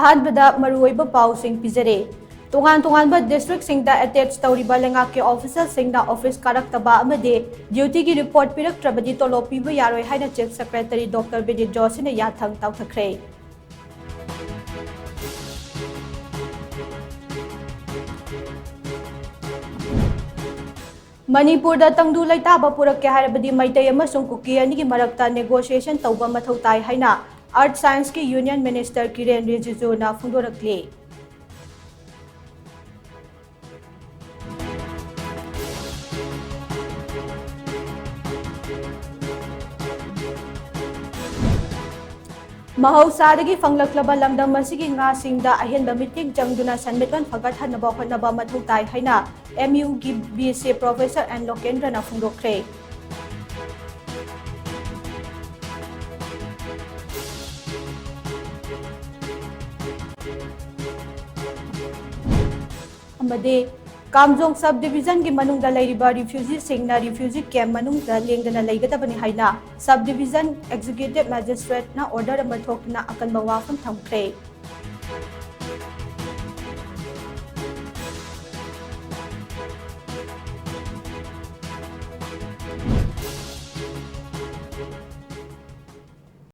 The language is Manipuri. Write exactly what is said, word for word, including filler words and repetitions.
ꯑꯍꯥꯟꯕꯗ ꯃꯔꯨꯑꯣꯏꯕ ꯄꯥꯎꯁꯤꯡ ꯄꯤꯖꯔꯦ꯫ ꯇꯣꯉꯥꯟ ꯇꯣꯉꯥꯟꯕ districtꯁꯤꯡꯗ attach ꯇꯧꯔꯤꯕ ꯂꯩꯉꯥꯛꯀꯤ officerꯁꯤꯡꯅ office ꯀꯥꯔꯛꯇꯕ ꯑꯃꯗꯤ dutyꯒꯤ report ꯄꯤꯔꯛꯇ꯭ꯔꯕꯗꯤ ꯇꯣꯂꯣꯞ ꯄꯤꯕ ꯌꯥꯔꯣꯏ ꯍꯥꯏꯅ Chief Secretary Doctor ꯕꯤꯅꯤꯠ ꯖꯣꯁꯤꯅ ꯌꯥꯊꯪ ꯇꯧꯊꯈ꯭ꯔꯦ꯫ ꯃꯅꯤꯄꯨꯔꯗ ꯇꯪꯗꯨ ꯂꯩꯇꯥꯕ ꯄꯨꯔꯛꯀꯦ ꯍꯥꯏꯔꯕꯗꯤ ꯃꯩꯇꯩ ꯑꯃꯁꯨꯡ ꯀꯨꯀꯤ ꯑꯅꯤꯒꯤ ꯃꯔꯛꯇ negotiation ꯇꯧꯕ ꯃꯊꯧ ꯇꯥꯏ ꯍꯥꯏꯅ Earth Scienceꯀꯤ Union Minister ꯀꯤꯔꯦꯟ ꯔꯤꯖꯤꯖꯨꯅ ꯐꯣꯡꯗꯣꯔꯛꯂꯤ꯫ ꯃꯍꯧꯁꯥꯗꯒꯤ ꯐꯪꯂꯛꯂꯕ ꯂꯝꯗꯝ ꯑꯁꯤꯒꯤ ꯉꯥꯁꯤꯡꯗ ꯑꯍꯦꯟꯕ ꯃꯤꯠꯌꯦꯡ ꯆꯪꯗꯨꯅ ꯁꯟꯃꯤꯠꯂꯣꯟ ꯐꯒꯠꯍꯟꯅꯕ ꯍꯣꯠꯅꯕ ꯃꯊꯧ ꯇꯥꯏ ꯍꯥꯏꯅ MUꯒꯤ BC Professor N ꯂꯣꯀꯦꯟꯗ꯭ꯔꯅ ꯐꯣꯡꯗꯣꯛꯈ꯭ꯔꯦ꯫ ꯑꯃꯗꯤ ꯀꯥꯝꯖꯣꯡ sub divisionꯒꯤ ꯃꯅꯨꯡꯗ ꯂꯩꯔꯤꯕ refugeeꯁꯤꯡꯅ refugee camp ꯃꯅꯨꯡꯗ ꯂꯦꯡꯗꯅ ꯂꯩꯒꯗꯕꯅꯤ ꯍꯥꯏꯅ sub division executive magistrateꯅ order ꯑꯃ ꯊꯣꯛꯇꯨꯅ ꯑꯀꯟꯕ ꯋꯥꯐꯝ ꯊꯝꯈ꯭ꯔꯦ꯫